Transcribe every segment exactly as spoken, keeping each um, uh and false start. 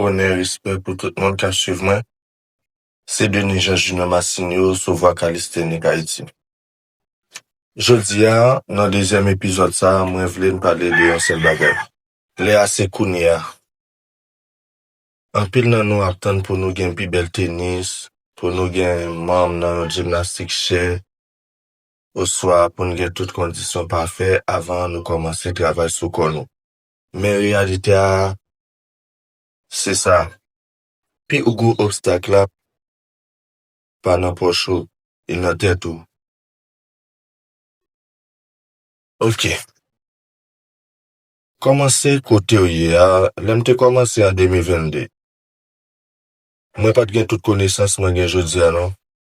onè, respè pou tout moun k ap swiv mwen. Se Denis Jean Junior Massigno sou Vwa Calisthenics Haïti. Jodi a, nan dezyèm epizòd sa a, mwen vle n pale de yon sèl bagay. Lè a se kounye a. Anpil nan nou ap tann pou nou gen pi bèl tenis, pou nou gen manm nan yon jimnastik chè, oswa pou n gen tout kondisyon pafè avan nou kòmanse travay sou kò nou. Men reyalite a, se sa. Pi gwo obstak la pa nan pòch ou, li nan tèt ou. Ok. Kòmanse kote w ye a, lè m te kòmanse an de mil vennde. Mwen pa t gen tout konesans mwen gen jodi a, non.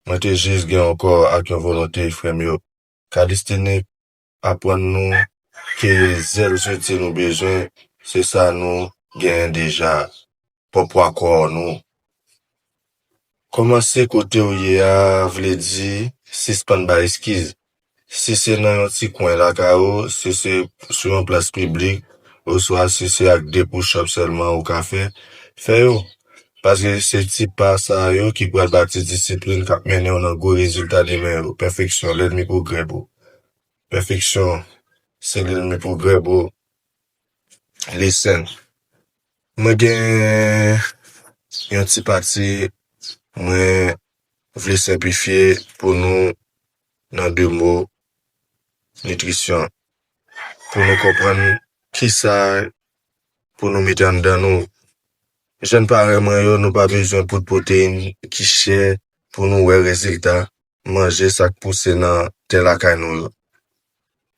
Mwen te jis gen yon kò ak yon volonte, frè m yo. Calisthenics aprann nou ke sèl zouti nou bezwen, se sa nou genyen deja, pwòp pwa kò nou. Kòmanse kote w ye a vle di sispann bay eskiz. Si se nan yon ti kwen lakay ou, si se sou yon plas piblik, oswa si se ak de push-up sèlman ou ka fè, fè yo. Paske se ti pa sa yo ki pral bati disiplin k ap mennen w nan gwo rezilta demen yo. Pèfeksyon, lènmi pwogrè, bro. Pèfeksyon, se lènmi pwogrè, bro. Listen. Mwen gen yon ti pati mwen vle senplifye pou nou nan de mo, nitrisyon. Pou nou konprann kisa pou nou mete anndan nou. Jèn parèy mwen yo, nou pa bezwen poud pwoteyin ki chè pou nou wè rezilta. Manje sa k pouse nan tè lakay nou yo.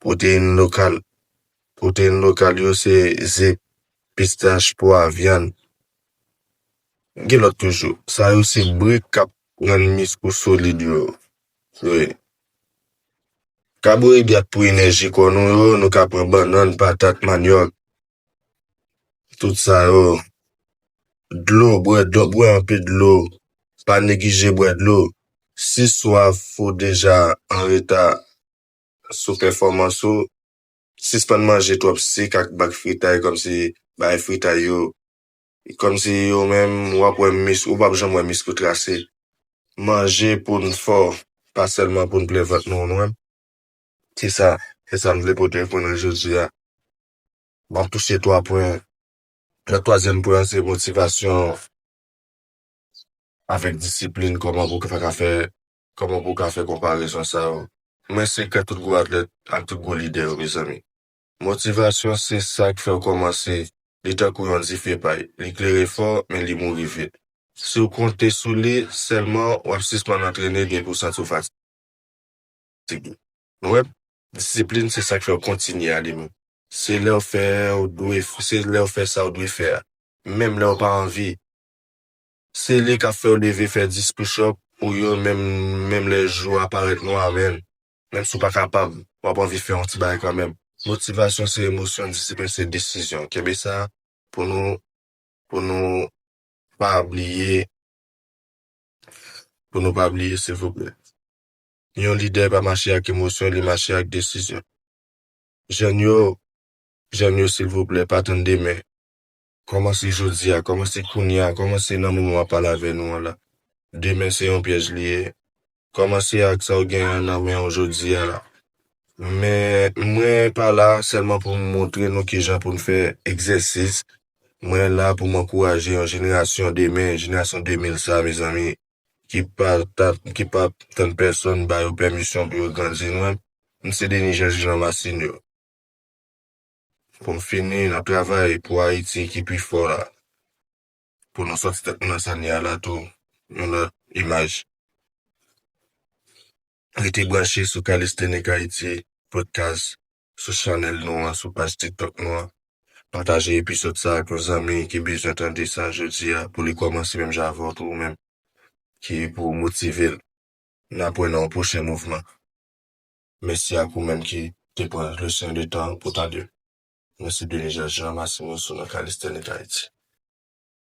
Pwoteyin lokal. Pwoteyin lokal yo se ze, pistach, pwa, vyann. Gen lòt toujou. Sa yo se brik k ap rann misk ou solid yo. Wi. Kabohidrat pou enèji kò nou yo, nou ka pran bannann, patat, manyòk. Tout sa yo. Dlo, bwè dlo, bwè anpil dlo. Pa neglije bwè dlo. Si swaf ou deja an reta sou pèfòmans ou, sispann manje twòp sik ak bak fritay, kòmsi bagay fritay yo, kòmsi yo menm, w ap wè misk, ou p ap janm wè misk ou trase. Manje pou n fò, pa sèlman pou n plen vant nou, nou menm. Se sa, se sa m vle pote pou nou jodi a. M ap touche twa pwen. Nan twazyèm pwen an, se motivasyon avèk disiplin, kòman pou w ka fè, kòman pou w ka fè konparezon sa yo. Men sekrè tout gwo atlèt ak tout gwo lidè yo, mezanmi. Motivasyon se sa k fè w kòmanse. Li tankou yon dife pay. Li klere fò, men li mouri vit. Si w konte sou li sèlman, w ap sispann antrene depi w santi w fatige. Nou wè, disiplin se sa k fè w kontinye ale, men. Se lè w fè, w dwe, se lè w fè sa w dwe fè a. Menm lè w pa anvi. Se li k ap fè w leve fè dis push-up ou yo, menm, menm lè jou a parèt nwa, men. Menm si w pa kapab, w ap anvi fè yon ti bagay kanmenm. Motivasyon se emosyon, disiplin se desizyon. Kenbe sa pou nou, pou nou pa bliye, pou nou pa bliye, silvouplè. Yon lidè pa mache ak emosyon, li mache ak desizyon. Jèn yo, jèn yo, silvouplè, pa tann demen. Kòmanse jodi a, kòmanse kounye a, kòmanse nan moman m ap pale avè nou an la. Demen se yon pyèj li ye. Kòmanse ak sa w genyen nan men w jodi a la. Men mwen pa la sèlman pou m montre nou kijan pou n fè egzèsis. Mwen la pou m ankouraje yon jenerasyon demen, jenerasyon de mil sa, mezanmi, ki pa ta-, ki pa tann pèsonn ba yo pèmisyon pou yo grandi, nou menm. M se Denis Jean Junior Massigno. Pou m fini, n ap travay pou Ayiti ki pi fò la. Pou nou sòti tèt nou nan sa n ye a la tou, yon lòt imaj. Rete branche sou Calisthenics Haïti podcast, sou chanèl nou an, sou paj TikTok nou an. Pataje epizòd sa ak yon zanmi ki bezwen tande sa jodi a, pou li kòmanse menm jan avè w tou, ou menm ki pou motive l. N ap wè nan yon pwochen mouvman. Mèsi ak ou menm ki te pran le soin de tan pou tande. Mwen se Denis Jean Junior Massigno sou nan Calisthenics Haïti.